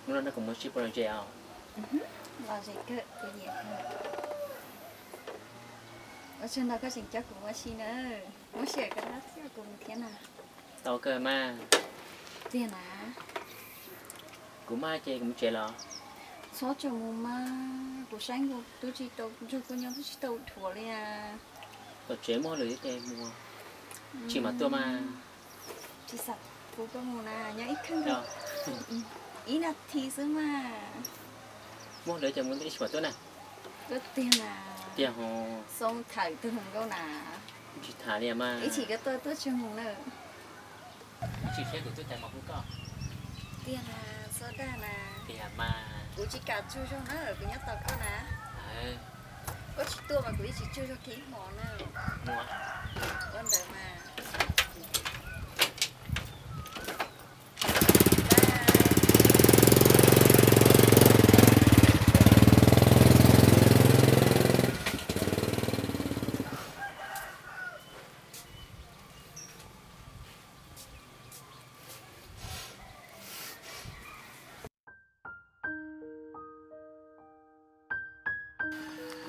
Hnub no kuv mus sib puas lom zem os. Lom zem kawg, kuv nyiam kawg. Ua tsaug ntau koj tseem coj kuv mus ua si na. Muab sij hawm koj rov qab coj kuv mus thiab na. Tau kawg mas. Tiag na. Kuv maj ces kuv mus tsev los? Txhob tseem mus mas, kuv saib kuv twb tsis tau nrog koj nyob, twb tsis tau dhuav li as. Tom tsev muaj hauj lwm thiab ces mus, tsis mam tuaj mas. Tsis xav pub koj mus na, nyob ib khawb, ib nas this xwb mas. Muaj hauj lwm ces mus, ib tsis mam tuaj na. Tuaj tiag na. Tiag ho. Xoo thawm tus hluas nkauj na. Tsis tham li mas. Ib chim koj tuaj tuaj tsis mus na. Ib chim thiab kuv tuaj cas mam hu koj. Tiag na, txhob dag na. Tiag mas. Kuv tsis kam tsaug zog na, kuv nyob tos koj na. Koj tsis tuaj mas kuv yeej tsis tsaug zog kiag ib hmos na. Ua ntawd mas.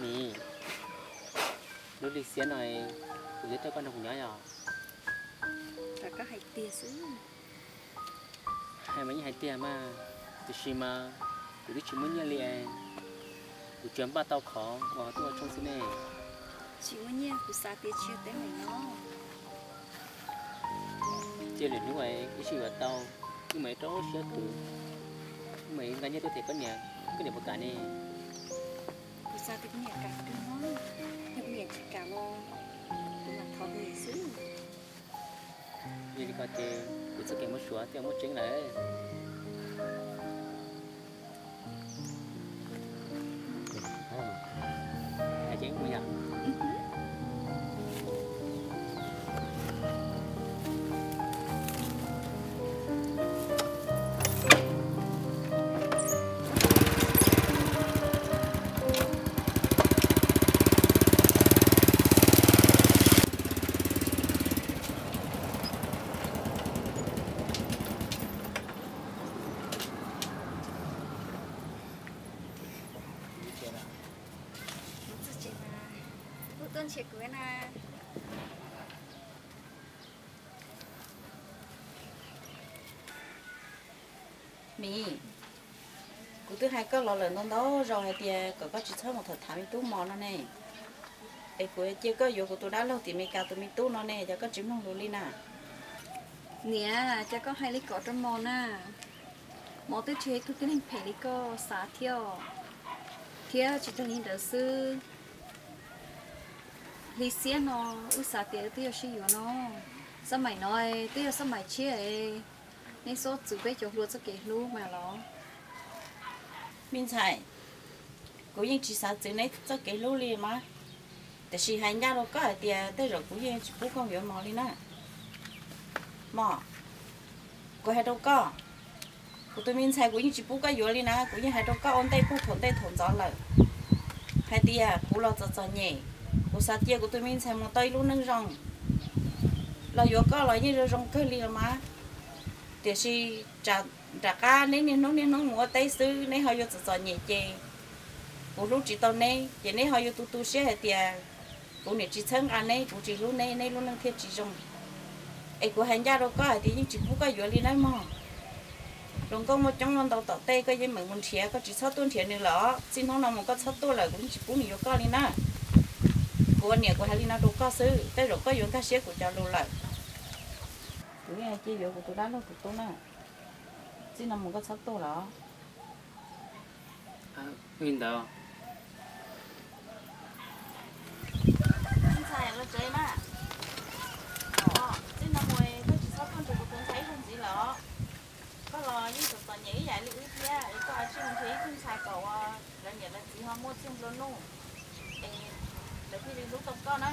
Mis, lub hli xiab no kuv yuav coj koj nrog kuv nyob yom? Koj hais tiag xwb. Hais mas yeej hais tiag mas, tiam sis mas kuv twb tsis muaj nyiaj li, kuv tsuas npaj tau qhov uas tuaj ua tshoob xwb ne. Tsis muaj nyiaj kuv xav tias tsis yog teeb meem no. Cia lwm hnub wb sib yuav tau, wb mam rau siab khwv, wb mam nqa nyiaj tuaj them koj niam, koj niam puas kam ne? Kuv xav tias kuv niam kam kawg no, yog kuv niam tsis kam los kuv mam thov kuv niam xwb. Yog li ko ces kuv txoj kev mus suav thiaj muaj tseeb lawm. Kuv txog tsev mas kuj tuaj nrhiav kuv na. Mis, kuv twb hais koj los lawm ntau ntau zaus hais tias kom koj tsis txhob mus tham tham me tub mos no ne. Es kuv cia koj yuav kuv tus dab laug tim Meskas tus me tub no ne, cas koj tsis mloog lus li na? Niam, cas koj hais li ko rau mos na? Mos twb tsis yog ib tug tib neeg phem li koj xav thiab, thiab tsis tag li ntawd xwb. Hli xiab no wb xav tias wb twb yuav sib yuav no, xab maim no twb yog xab maim tshiab, neb xob txwv peb cov hluas txoj kev hlub mas los. Me ntxhais, kuv yeej tsis xav txwv neb txoj kev hlub li mas, tiam sis hais ncaj rau koj hais tias tej zaum kuv yeej tsis pub koj yuav mos li na. Mos, kuv hais rau koj, kuv tus me ntxhais kuv yeej tsis pub koj yuav li na, kuv yeej hais rau koj ua ntej puag thaum ntej thaum ntxov lawm hais tias kuv los txom txom nyem, kuv xav cia kuv tus me ntxhais mus tau ib lub neej zoo. Los yuav koj los yeej zoo zoo kawg li los mas, tiam sis nram qab neb niaj hnub niaj hnub mus ua teb xwb neb ho yuav txom txom nyem ces kuv hlub tsis tau neb ces neb ho yuav tu tu siab hais tias kuv niam tsis txhawb nqa neb, kuv tsis hlub neb, neb lub neej thiaj tsis zoo. Es kuv hais ncaj rau koj hais tias yeej tsis pub koj yuav li nawb mog. Hluas nkauj muaj coob muaj ntau tom tej koj yeej meem mus nrhiav, koj tsis txhob tuaj nrhiav nws lawm. Txij hnub no mus koj txhob tuaj lawm, kuv yeej tsis pub nws yuav koj li na. Kuv ua niam kuv hais li no rau koj xwb, tej zaum koj yuav nkag siab kuv cov lus lawm. Kuv yeej hais cia yuav kuv tus dab laug tus tub na. Txij no mus koj txhob tuaj lawm. Li ntawd. Ntxhais los tsev mas. Txij no mus koj tsis txhob tuaj nrhiav kuv tus ntxhais ib zaug ntxiv lawm. Koj los yeej txom txom nyem ib yam li wb thiab, es koj ho tsis mus nrhiav ib tug ntxhais kom uas lawv niam lawv txiv ho muaj txiag nplua nuj, es lawv thiaj li hlub tau koj na.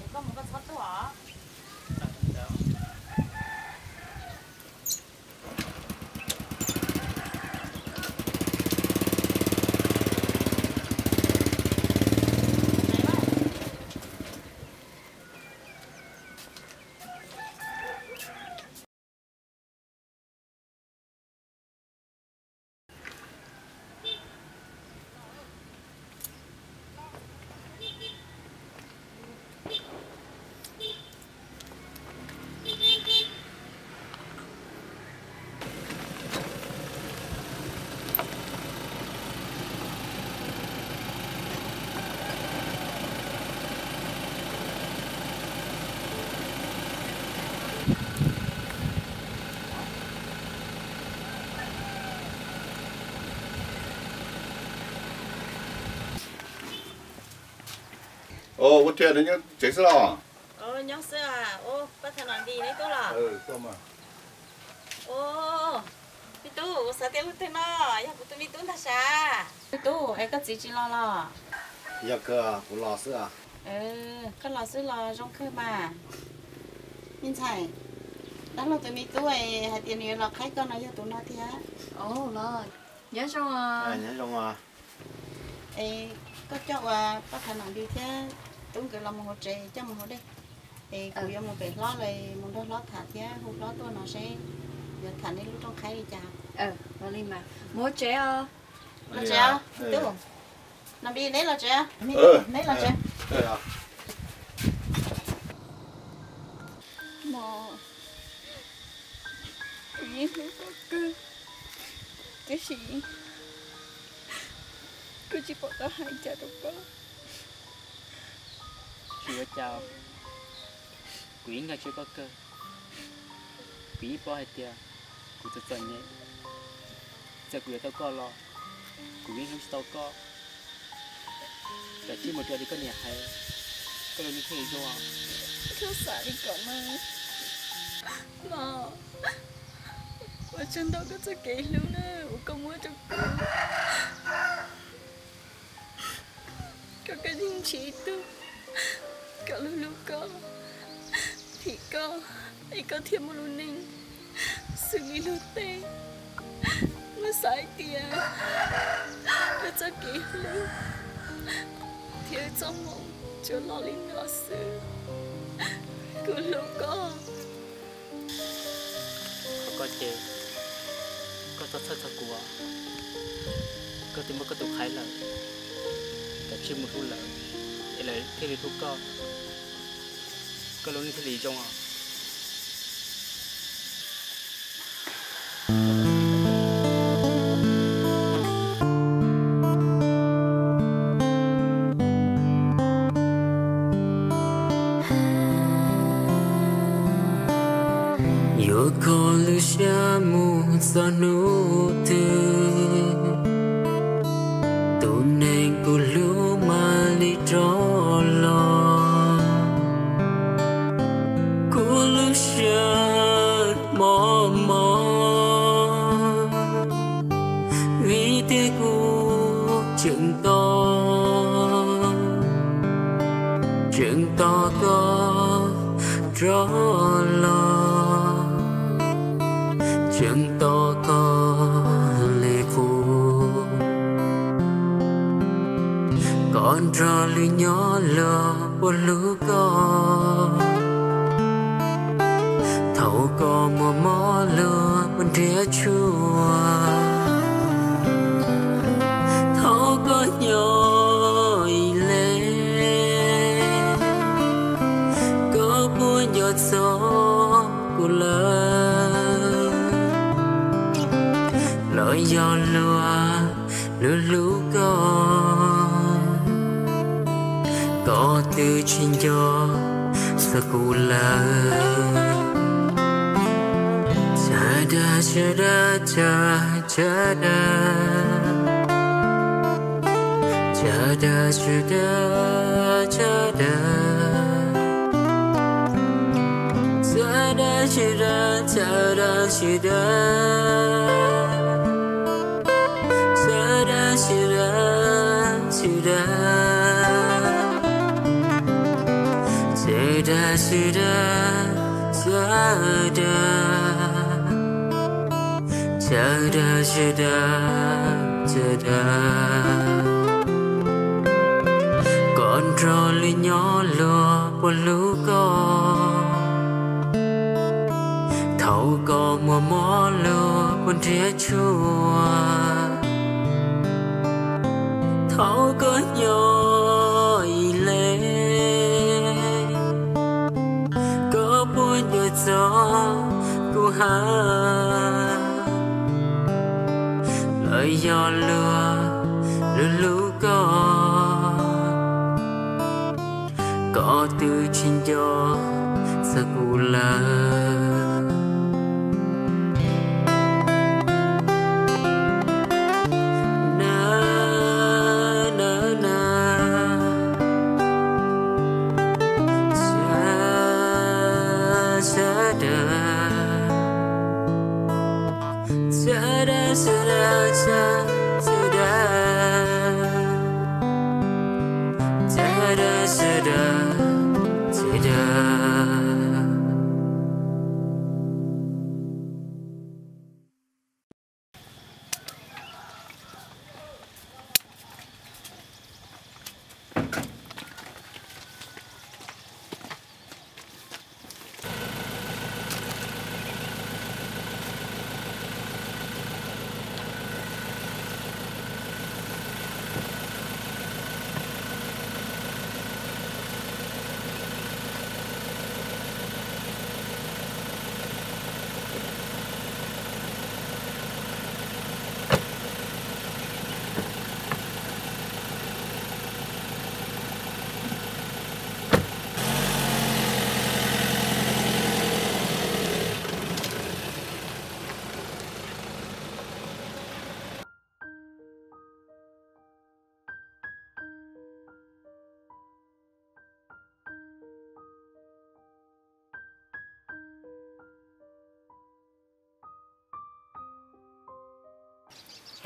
Es koj mus koj txhob tuaj os. Ua, ua cas neb nyob tsev xwb los? Nyob xwb. Pab Thaj Nom Npis neb tub los? Me tub, kuv xav tias leej twg no, yog kuv tus me tub ntag sav. Me tub, es koj txiv tsis los los? Yog kawg, kuv los xwb. Koj los xwb los zoo kawg mas. Me ntxhais, dab laug tus me tub hais tias nws yuav los qhaib koj no yog tus no tiag. Nyob zoo. Es koj coj ua Paj Thaiv Nom Npis thiab tub nkawd los mus hauv tsev coj mus haus dej. Es kuv yuav mus pem hlob los mus nrog hlob tham thiab hu hlob tuaj no seb yuav tham nej lub rooj qhaib li cas. Mus hauv tsev os. Los tsev os tub. Nom Npis, neb los tsev, neb los tsev. Mos, kuv yeej hlub koj kawg, tiam sis koj tsis pom qab hais cas rau koj. Tsis ua cas, kuv yeej nco tshua koj kawg. Kuv yeej paub hais tias kuv txom txom nyem, txawm kuv yuav tau koj los kuv yeej hlub tsis tau koj. Kav tsij mus raws li koj niam hais, koj lub neej thiaj li zoo. Txhob xav li ko mas. Mos, ua tsaug ntau koj txoj kev hlub na uas koj muab rau kuv. Koj, koj yeej nrhiav ib tug kom hlub hlub koj, thim koj, es koj thiaj muaj lub neej xws li luag tej. Muab xav hais tias wb txoj kev hlub thiab wb txoj hmoov tsuas los li no xwb. Kuv hlub koj. Qhov koj ces koj txhob txhawj txog kuv, koj twb muaj koj tus qhaib lawm, kav tsij mus hlub lawv es lawv thiaj li hlub koj, koj lub neej thiaj li zoo os. Yuav kho lub siab mus txog hnub twg, tus neeg kuv hlub mam li rov los. Kuv lub siab mos mos, vim tias kuv tseem tos, tseem tos koj rov los, tseem tos koj li qub. Koj nrog lwm nyob luag puas hlub koj, thaum koj muaj mob luag puas nrhiav tshua, thaum koj nyob ib leeg, koj puas nco txog kuv lawm, los yog luag hlub hlub koj, koj twb tsis nco txog kuv lawm. Tsawg dag, tsawg dag, tsawg, tsawg dag, tsawg dag, tsawg dag, tsawg dag, tsawg dag, tsawg dag, tsawg dag, tsawg dag, tsawg dag, tsawg dag, tsawg dag, tsawg dag, tsawg dag, tsawg dag, tsawg dag, tsawg dag, tsawg dag, tsawg dag. Koj nrog lwm nyob luag puas hlub koj, thaum koj muaj mob luag puas nrhiav tshua, thaum koj nyob ib leeg, koj puas nco txog kuv hab, los yog luag hlub hlub koj, koj twb tsis nco txog kuv lawm. Na, na, na. Ua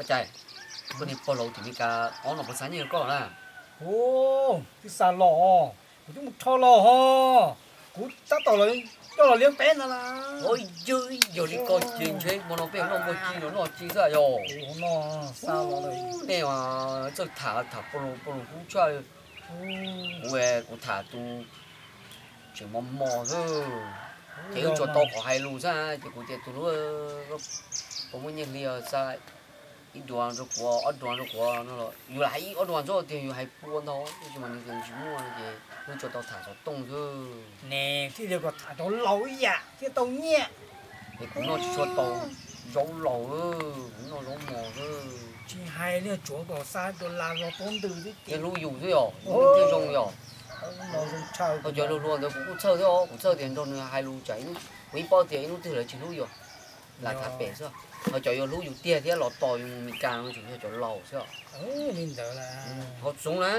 cas koj niag pog laus tim Meskas ob no puas xa nyiaj rau koj na? Ua, twb xa los, kuv twb mus rho los ho. Kuv tab tom coj los liab peb ntag na. Ua, yog li koj ces ntshe hmo no peb noj npua ci los noj ci xwb yog. Nej txawj tham tham pog laus pog laus kub tshaj. Kuv, kuv tham tus tseem mos mos xwb, ces wb tsuas tau qhov hais lus xwb ces kuv tias tus hlub, puas muaj nyiaj hli xa ib duas rau kuv, ob duas rau kuv no los yus lam hais ib ob duas txob tias yus hais pua ntau tab sis mas nws tias nws tsis muaj no ces wb tsuas tau tham xov tooj xwb. Ne thiaj li kom tham cov laus ib yam thiaj tau nyiaj. Es kuv noj tsis tshua tau zaub laus, kuv noj zaub mos xwb. Tsis hais li tsuav kom xa dollar los pab ntws xwb ces hlub yus xwb yom, thiaj zoo yom. Ho cov luag luag ntawd kuv kuj txhawj thiab os, kuv txhawj tias nrog nws hais lus tsam kuv yeej paub tias ib hnub twg lawv tsis hlub yus, lam tham pem xwb. Ho cov yuav hlub yus tiag thiab los tos yus mus Meskas no tseem yog cov laus xwb. Ho txoov na,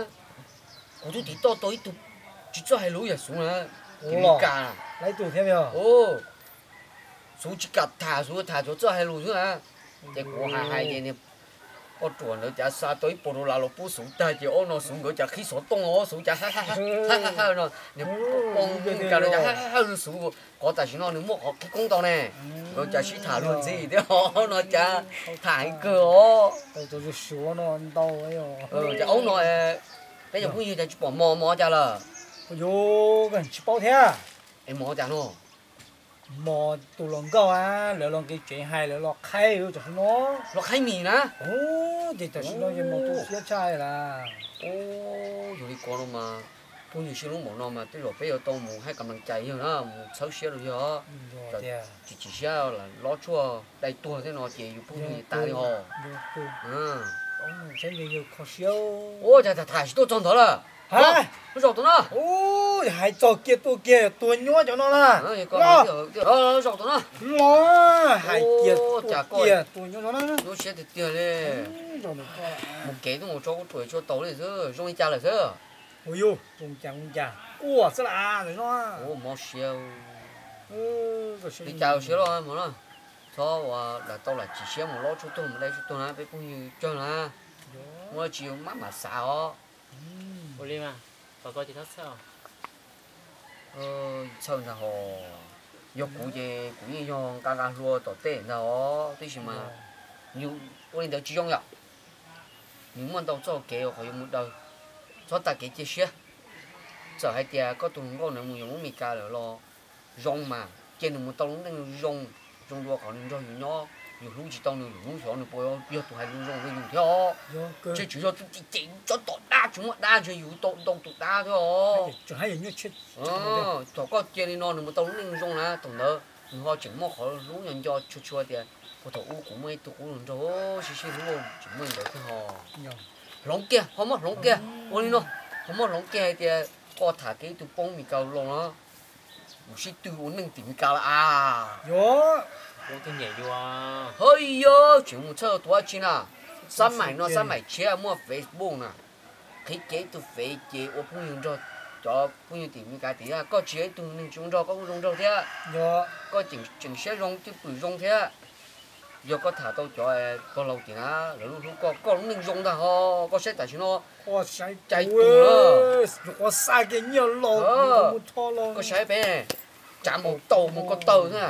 kuv twb tiv toj tau ib tug tsis txawj hais lus yog Xuv na, tim Meskas. Xuv tsis kam tham, Xuv tham cov txawj hais lus xwb na. Ces kuv hais hais ces niag poj ruam ntawd cav xa tau ib puas dollar los pub Xuv tag ces ob no Xuv nkawd cav qhib xov tooj os, Xuv cav ha ha ha no, niag poj Meskas ntawd cav ha ha ha Xuv, qhov tam sim no nws muaj qhov qhib koob tau ne. Nkawd cav sib tham luag ntxhi thiab no cav tham heev kawg os. Ces aub no peb cov phooj ywg cas tsis pom mos, mos cas lawm? Tsis paub thiab. Es mos cas no? Mos tus los nkauj a, lawv los nqis tsev hais lawv los qhaib cov no. Los qhaib mis na? Ces tam sim no ces mos tu siab tshaj lawm. Yog li ko no mas phooj ywg sib hlub npaum no mas tej zaum peb yuav tau mus hais kam nplas cais yawg na, mus txhawb siab rau yawg. Tsis chim siab lam lob tshuaj dai tuag thiab no ces yus phooj ywg tas li hos. Ua cas tham tham tsis tuaj txog ntawd lawm? Lub zaum tod na. Hais txog kiag tuaj kiag tuag nyuab cov no na. Zaum tod na. Los hais kiag tuaj kiag tuag nyuab no na. Lub siab tiag tiag li. Mus kev twb mus tso kuv ruam tsuag taus li xwb, zoo li cas lawm xwb? Ua yus zoo cas zoo cas quaj xwb las ntawm no. Mob siab. Li cas siab loj mog na. Txhob ua lam tau lam chim siab mus lob tshuaj tuag mus dai tshuaj tuag na peb phooj ywg tsawg na. Muaj dab tsi maj mam xav os. Ua li mas, txhob txhawj ntag hos. Yog kuv ces kuv yeej yog nqa nqa hlua tom tej ntag os, tab sis mas yus ua li ntawd tsis zoo yom. Nws muaj ntau txoj kev qhov yuav mus daws, txhob tas kev cia siab. Txawm hais tias koj tus hluas nkauj ntawd mus yuav Hmoob Mes Kas lawm los zoo mas cia nws mus tau lub neej zoo, zoo dua qhov nws nrog yus nyob, yus hlub tsis tau nws lwm hnub xyov nws puas yog tus hais lus zoo rau yus thiab os. Ntshe tsuas yog tus cem cem tsob tom dab tsis muaj dab ntshe yus tau ntau tus dab thiab os. Thaum koj cia li no nws mus tau lub neej zoo na, thaum ntawd nws ho tseem muaj qhov hlub nco nco tshua tshua tias puag thaum ub kuv muaj ib tug qub hluas nraug sib sib hlub tseem muaj ntawd thiab ho. Hloov kiag, ho muab hloov kiag, ua li no, ho muab hloov kiag hais tias koj tham kiag ib tug poob Mes Kas los no, mus sib tw ua neej tim Mes Kas lawm as. Hos yog tseem mus txhawj tus dab tsi na, xab maim no xab maim tshiab muaj Facebook na, qhib kiag ib tug fev ces ua phooj ywg nrog cov phooj ywg tim Mes Kas tim, koj tsis yog ib tug neeg tsis zoo nraug koj kuj zoo nraug thiab, koj tseem siab zoo cwj pwm zoo thiab. Yog koj tham tau cov pog laus tim na, lawv lub hlub koj, koj lub neej zoo ntag ho. Koj saib tam sim no cais tus na, koj saib peb, tsav mus tau mus ko taw na,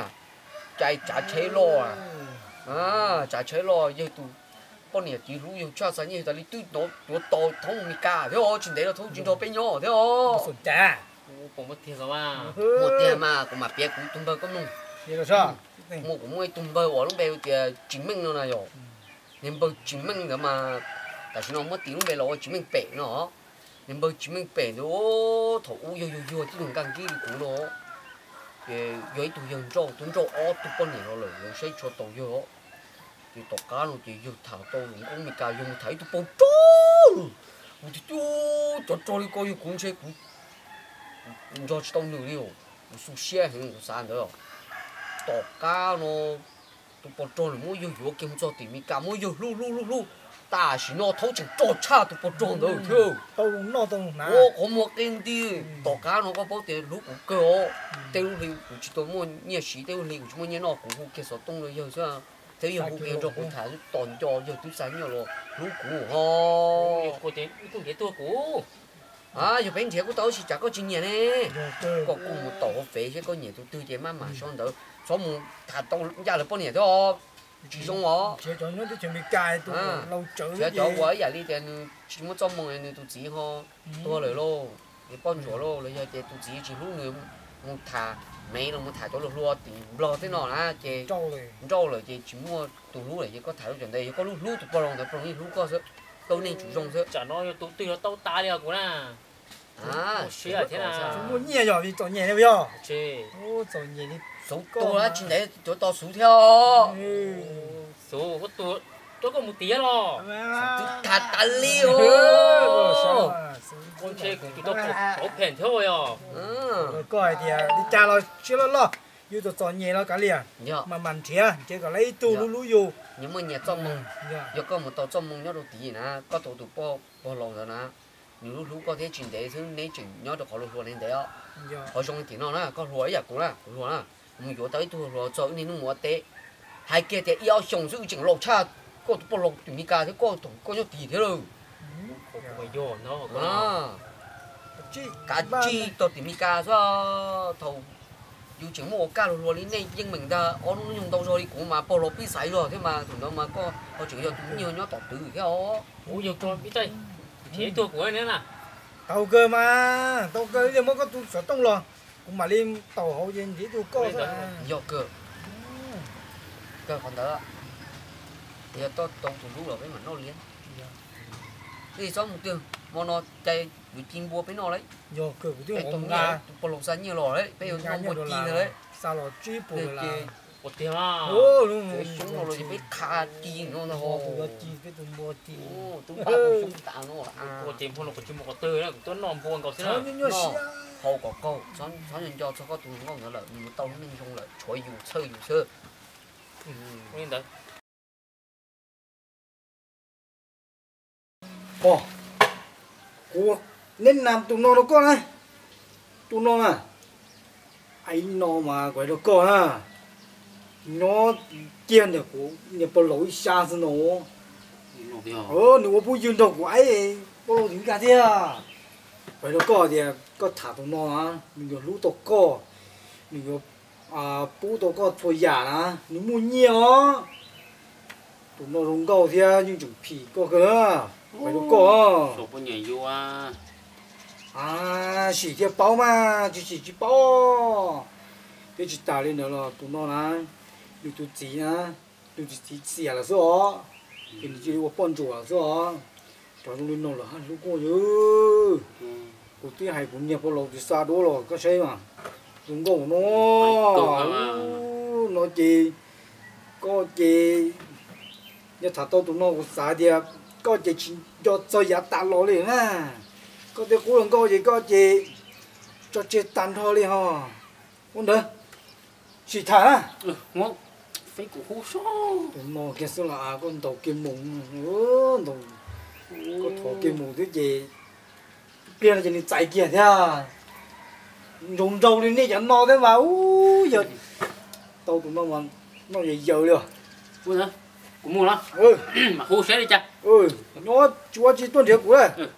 cais tsav tsheb loj, tsav tsheb loj, yawg tus poj niam tsis hlub yawg tshaj xav nyiaj yawg tas li twb tuav tos thoob Meskas thiab os, tsis ntev los thoob tsis nrog peb nyob thiab os. Muaj tiag mas kuv mam piav kuv tus npawg koj mloog. Muaj, kuv muaj ib tug npawg uas lub npe hu tias Tsis Meej no na yom. Niag npawg Tsis Meej ntawd mas tam sim no muab tis lub npe los ua Tsis Meej Pem no. Niag npawg Tsis Meej Pem ntawd thaum ub yog yug yuag tib tug nkaj nqib li kuv no, ces yog ib tug yawg nrauj, tus nrauj ob tug poj niam los lawm, lawv saib tsis tau yawg os. Ces tom qab no ces yawg tham tau hluas nkauj Meskas, yawg mus tham ib tug pog rog lawm, tus tiag tiag, cov rog li ko yog kuv ntshe kuv nco tsis tau nws li os, kuv xu siab heev kuv xav ntawd. Tom qab no tus pog rog lawm muab yawg yuav kiag mus txog tim Meskas muab yawg hlub hlub hlub hlub, tam sim no thaub tseem rog tshaj tus pog rog ntawd thiab. Ua qhov muag qi nti, tom qab no koj paub tias hlub kuv kawg os. Tej lub hli kuv tsis tau muaj nyiaj siv, tej lub hli kuv tsis muaj nyiaj noj, kuv hu kiag xov tooj rau yawg xwb, thiab yawg hu kiag nrog kuv tham xwb, tos nco yawg twb xa nyiaj los hlub kuv ho. Yog peb nrhiav kuj tau, tab sis cas koj tsis nyiam ne? Koj kuj mus taus hauv fev seb koj nyiam tus twg ces maj mam sau ntawv, txhob mus tham tau ncaj lawv poj niam thiab os. Tsis zoo os. Nrhiav cov ua ib yam li tias nws tsis muaj txoj moo, nws tus txiv ho tuag lawm lauj, es poj ntsuam lauj, los yog tias tus txiv tsis hlub nws, mus tham mev los mus tham cov hluas hluas tim Nplog tej no na ces nrauj lawm ces tsis muaj tus hlub lawm ces koj tham lub cov ntawd, yog koj lub hlub tus pog laus ntawd pog laus yeej hlub koj xwb, koj lub neej tsuas zoo xwb. Tsam no yog tus twg los tau tas li os kuv na. Muaj siab thiab na. Muaj nyiaj yog vim txom nyem ne yog. Tsis, xub tuag tsis ntev tuav tos xub thiab. Xub, koj tuag, coj koj mus tiav los. Twb tham tas li os. Koj ntshe kuv tus tau phem thiab yog. Koj hais tias li cas los siab loj loj, yus txom txom nyem los kav liam, mas mas nrhiav nrhiav kom lawv ib tug hlub hlub yus. Nyias muaj nyias txoj moo, yog koj mus tau txoj moo nyob rau tid na, koj tau tus poj pog laus ntawd na, nws lub hlub koj thiab tsis ntev xwb neb tseem nyob rau qhov hluas hluas ntev ntev os. Qhov zoo li tim no na, koj hluas ib yam kuv na, kuv hluas na, mus yuav tau ib tug hluas txog wb niaj hnub mus ua teb, hais kiag tias ib ob xyoos xwb wb tseem laus tshaj koj tus poj laus tim Meskas thiab koj thaum koj nyob tid thiab lawm. Kav tsij tau tim Meskas xwb, thaum yus tseem muaj ua kaj hluas hluas li nej yeej meem ntag, ob hnub nyoog ntau zog li kuv mas pog laus pib xaiv zog thiab mas thaum ntawd mas koj ho tseem yog tus nyuag nyob tom twg thiab os. Kuv yog koj ib tais, nrhiav tuag kuv na. Tau kawg mas, tau kawg li muab koj tus xov tooj los, kuv mam li taus hauv ces nrhiav tuag koj. Yog kawg, kawg qhov ntawd, yog tau tus hlub los peb mam noj li. Peb txhob mus twg, hmo no cais yuav ci npua peb noj lauj. Yog kawg, kuv twb ua nqa tus pog laus xa nyiaj los lauj, peb yuav noj npua ci ntag lauj. Xa los tsib puas las. Ua tiag, xyoo no los peb qha ci no ntag. Tus npua ci, peb tus npua ci. Tus npua ci tas no. Ua ces hmo no kuv tsis mus qhov twg na, kuv tuaj noj npua nkaus xwb na. Haus kom qaug, txhob nco txog koj tus hluas nkauj ntawd lawm, nws mus tau lub neej zoo lawm, tshuav yus txhawj yus xwb. Li ntawd. Pog, kuv neb nam tus no rau koj na, tus no na, aib no mas kuv hais rau koj na, nyob kiag ntawm kuv niag pog laus ib sab xwb no. Nws ua phooj ywg nrog kuv aib pog laus tim Meskas thiab. Kuv hais rau koj tias koj tham tus no na, nws yuav hlub tau koj, nws yuav pub tau koj txhua yam na, nws muaj nyiaj os. Tus no zoo nkauj thiab yeej tseem phim koj kawg, kuv hais rau koj. Sim thiaj paub mas, tsis sim tsis paub. Thiab tsis tas li ntawd los tus no na, nws tus txiv na, nws tus txiv xiam lawm xwb os, ces nws cia li ua poj ntsuam lawm xwb os. Cov zoo li no lawm haj hlub koj yog. Kuv twb hais kuv niag pog laus tsis xa duab los koj saib mas, zoo nkauj no. No ces koj ces, yog tham tau tus no kuv xav tias koj ces tsis nco txog yav tas los li na. Koj twb qub hluas nkauj ces koj ces tso tseg tag nrho li ho. Ua ntawd, sim tham na. Tus no kiag xwb los koj ntaus kiag mus, koj thov kiag mus xwb ces ib pliag no ces nws txais kiag thiab. Ntsoo nraug li nej cov no thiab mas, ub, yog tau tus no mas noj yaws yaws li os. Ua ntawd, kuv mus no, mam hu saib li cas. Nyob tsis ua tsis tuaj nrhiav kuv lawm.